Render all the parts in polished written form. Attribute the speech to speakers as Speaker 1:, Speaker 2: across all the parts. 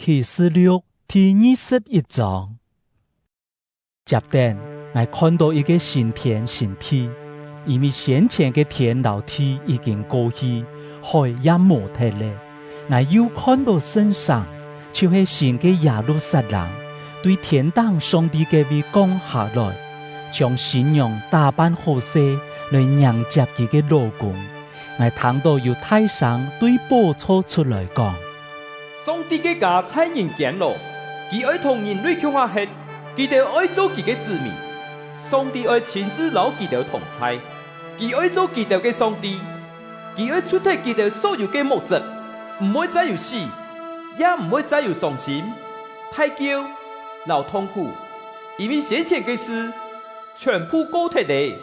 Speaker 1: 啟示錄第21章。接等，𠊎看到一个新天新地，因為先前个天摎地已經過去，海也無得咧。𠊎又看到聖城，就是新个耶路撒冷，對天頂上帝个位降下來，像新娘打扮好勢來迎接佢个老公。𠊎聽到有大聲對寶座出來講：
Speaker 2: 上帝个家在人間囉，佢愛同人類共下活，佢哋愛做佢个子民，上帝愛親自摎佢哋同在，佢愛做佢哋个上帝，佢愛除去佢哋所有个目汁，毋會再有死，也毋會再有傷心、大叫、摎痛苦，因為先前个事全部過脫咧。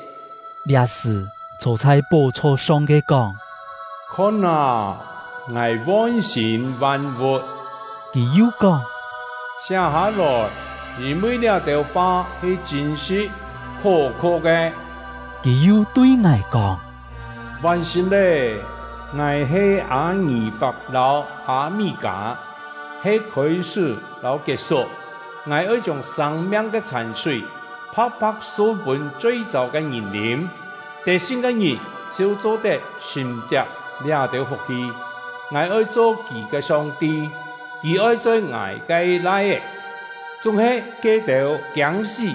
Speaker 1: 這時坐在寶座上个講：
Speaker 3: 看啊，𠊎換新萬物。
Speaker 1: 佢又講：
Speaker 3: 寫下來，因為這條話係真實可靠个。
Speaker 1: 佢又對𠊎講：
Speaker 3: 完成咧，𠊎係阿爾法摎阿米迦，係開始摎結束。𠊎愛將生命个泉水白白送分醉酒个人啉，得勝个人就做得承接這條福氣。𠊎愛做佢个上帝，佢愛做𠊎个囡仔。總係佢兜驚死、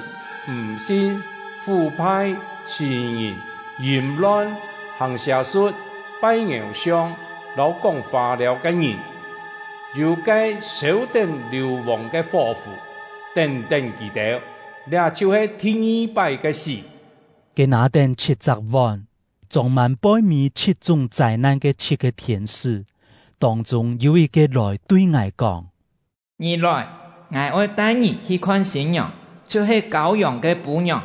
Speaker 3: 毋信、腐敗、邪人、淫亂、行邪術、拜偶像、摎講話料个人，有該燒等硫磺个火湖，等等佢兜，這就係第二擺个死。
Speaker 1: 个那等七隻碗裝滿背面七種災難个七个天使當中，有一個來對𠊎講：
Speaker 4: 你來，𠊎愛帶你去看新娘，就是羔羊个布娘。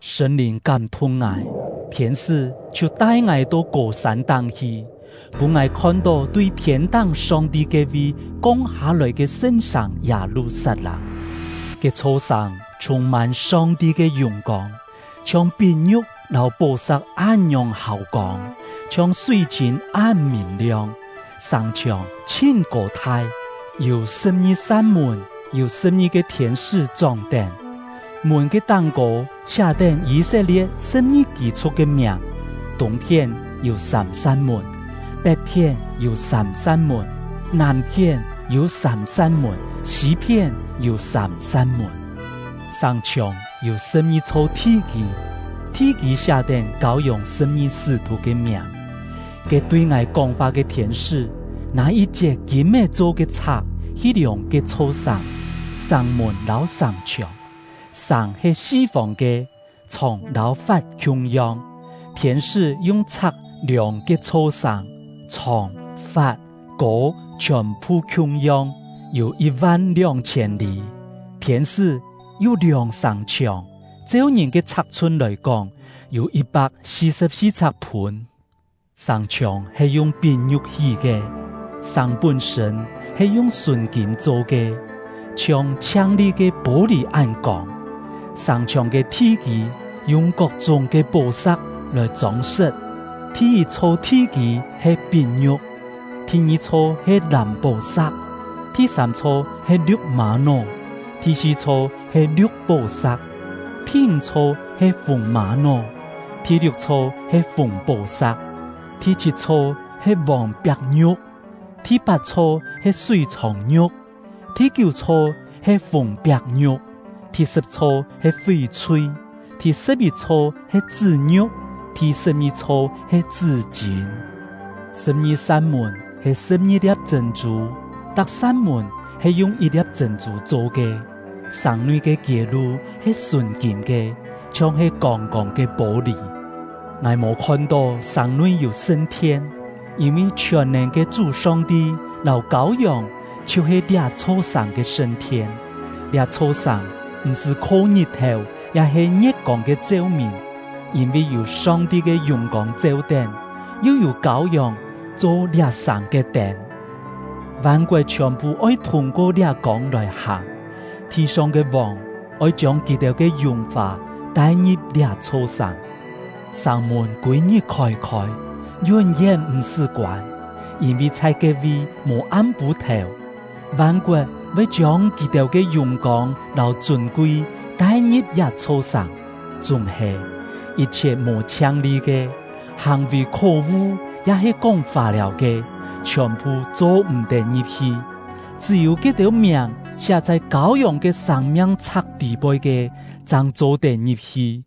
Speaker 1: 聖靈感動𠊎，天使就帶𠊎到高山頂去，分𠊎看到對天頂上帝个位降下來个聖城耶路撒冷。个座城充滿上帝个榮光，像碧玉摎寶石按樣好光，像水晶按明亮。城牆真高大，有12扇門，有十二个天使掌燈。門个頂高寫著以色列十二支族个名。東片有三扇門，北片有三扇門，南片有三扇門，西片有三扇門。城牆有十二座地基，地基寫著羔羊十二使徒个名。个對𠊎講話个天使，拿一隻金仔做个尺去量个座城，城門摎城牆。城係四方个，長摎闊共樣。天使用尺量个座城，長、闊、高全部共樣，有1萬2千里。天使又量城牆，照人个尺寸來講，有144尺半。城牆係用碧玉起个，城本身係用純金做个，像清麗个玻璃按光。城牆个地基用各種个寶石來裝飾。第一座地基係碧玉，第二座係藍寶石，第三座係綠瑪瑙，第四座係綠寶石，第五座係紅瑪瑙，第六座係紅寶石，第七座係黃碧玉，第八座係水蒼玉，第九座係紅白玉，第十座係翡翠，第十一座係紫玉，第十二座係紫金。十二扇門係十二粒珍珠，逐扇門係用一粒珍珠做个。城內个街路係純金个，像係光光个玻璃。𠊎無看到城內有聖殿，因為全能个主上帝摎羔羊就是這座城个聖殿。這座城毋是靠日頭，也係月光个照明，因為有上帝个榮光照頂，又有羔羊做這城个燈。萬國全部愛通過這光來行，地上个王愛將佢兜个榮華帶入這座城。城門規日開開，永遠毋使關，因為在个位無暗晡頭。萬國欲將佢兜个榮光摎尊貴帶入這座城，總係一切無稱義个行為可惡，抑係講話了个，全部做毋得入去。只有佢兜名寫在羔羊个生命冊底背个，才做得入去。